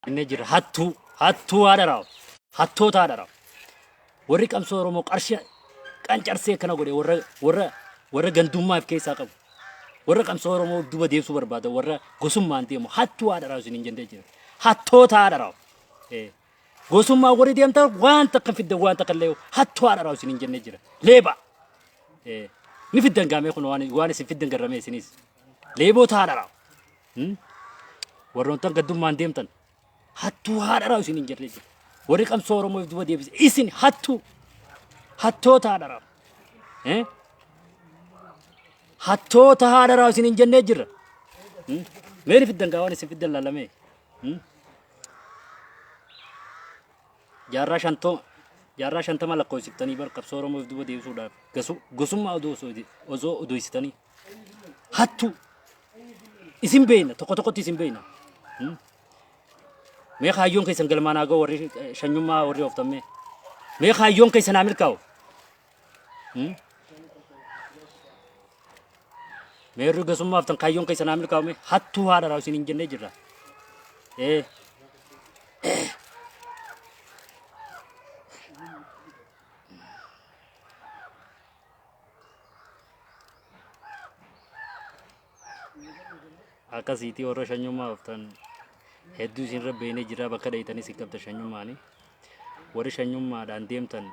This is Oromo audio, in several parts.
Inni jira hattuu hattuu haadha raawu hattoota haadha raawu. Warri qabsoo Oromoo qarshii qancarsee akkana godhe warra warra warra gandummaa of keessaa qabu. Warra qabsoo Oromoo of duuba deebisuu barbaada warra gosummaan deemu hattuu haadha raawu isiniin jennee jira. Hattoota haadha raawu. Eh. Gosummaa warri deemtan waan takka hin fiddan waan takka illee hattuu haadha raawu isiniin jennee jira. Leeba. Eh. Ni fiddan gaamee kun waan waan isin fiddan garramee isinis. Leeboota haadha raawu. Warroottan gaddummaan deemtan hattuu haadha isin hin jirre jira. Warri qabsoo Oromoo if duba deebise isin hattuu hattoota haadha Hattoota haadha isin hin jennee jirra. Meeri fiddan gaa waan isin fiddan laalamee. Jaarraa shantoo jaarraa 50 lakkoofsiftanii bar qabsoo Oromoo if duba deebisuudhaaf gosummaa osoo odeessitanii hattuu isin beeyna tokko tokkotti isin beeyna. Mee kaayyoon keessan galmaan haa ga'u warri shanyummaa warri ooftan mee. Mee kaayyoon keessan haa milkaa'u. Mee warri gosummaa ooftan kaayyoon keessan haa milkaa'u mee hattuu haadha raawwisin isin hin jennee jirra. Ee. Akkasiitii warra shanyummaa ooftan hedduu isin irra beeynee jira bakka dheeytanis hin qabda shanyummaani. Warri shanyummaadhaan deemtan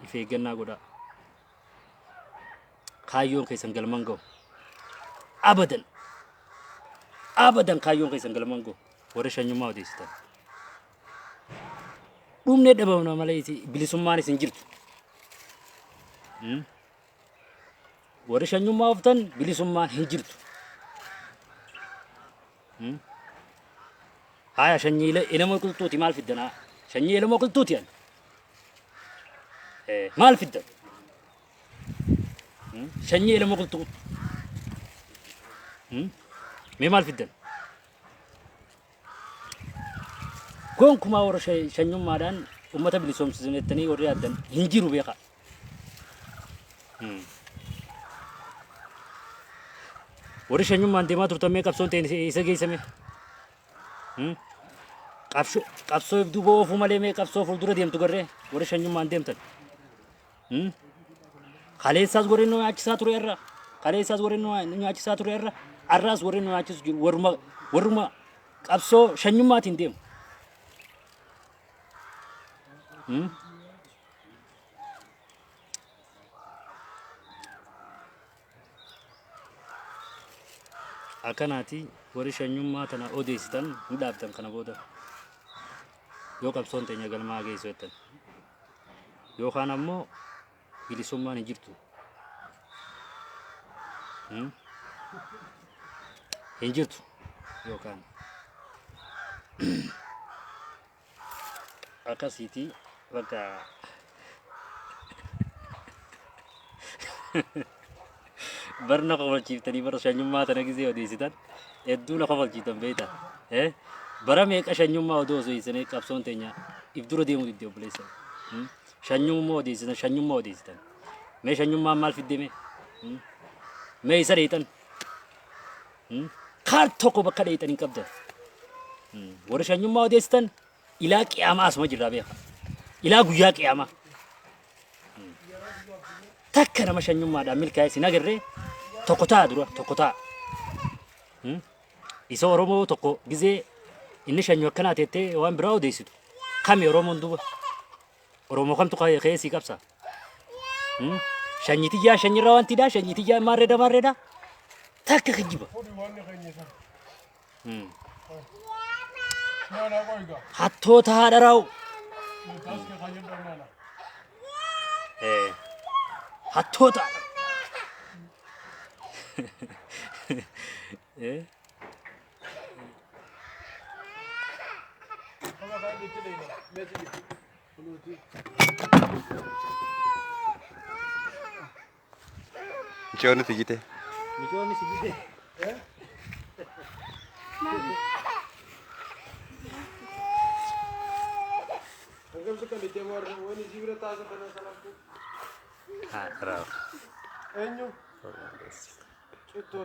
if eeggannaa godhaa. Kaayyoon keessan galman ga'u. Abadan. Abadan kaayyoon keessan galman ga'u. Warri shanyummaa odeessitan. Dhumnee dhabamna malee bilisummaan isin jirtu. Warri shanyummaa ooftan bilisummaan hin jirtu. Haya shanyii ilmoo qilxuuti maal fiddan haa? Shanyii ilmoo qilxuuti ani. Maal fiddan? Shanyii ilmoo qilxuu. Mee maal fiddan? Gonkumaa warra shanyummaadhaan uummata bilisoomsisan jettanii warri yaaddan hin jiru beekaa. Warri shanyummaan deemaa turtan mee qabsoon ta'e isa geessame. Qabsoo if duuba oofuu malee mee qabsoo fuuldura deemtu garree warri shanyummaan deemtan. Kaleessaas warri nu nyaachisaa ture irra kaleessaas warri nu nyaachisaa ture irra arraas warri nu nyaachisu jiru warruma warruma qabsoo shanyummaatiin deemu. Akkanaati warri shanyummaa tana odeessitan hin dhaabdan kana booda yoo qabsoon teenya galmaa geessu jettan. Yookaan ammoo bilisummaan hin jirtu. Hin jirtu yookaan akkasiiti bakka bar na kofalchiiftanii bara shanyummaa tana gisee odeessitan hedduu na kofalchiiftan beekta. Bara meeqa shanyummaa odoo osoo hiisanii qabsoon teenya if dura deemuu didde obboleessa. Shanyummaa odeessitan shanyummaa odeessitan. Mee shanyummaan maal fidde mee? Mee isa dheeyxan? Kaar tokko bakka dheeyxan hin qabdan. Warri shanyummaa odeessitan ilaa qiyaamaa asuma jirraa beeka. Ilaa guyyaa qiyaamaa. Takka nama shanyummaadhaan milkaa'e sin agarree tokko ta'a dura tokko ta'a. Isa Oromoo tokko gizee inni shanyu akkanaa teettee waan biraa odeessitu. Kami Oromoon duuba? Oromoo kamtu ka'ee sii qabsa? Shanyi tiyyaa shanyirraa waan tidhaa shanyi tiyyaa maarreedha maarreedha. Takka kijiba. Hattoota haadha raa'u. Hattoota haadha. Micoonni si jite. Micoonni si jite. Haa, raaf. Eenyu?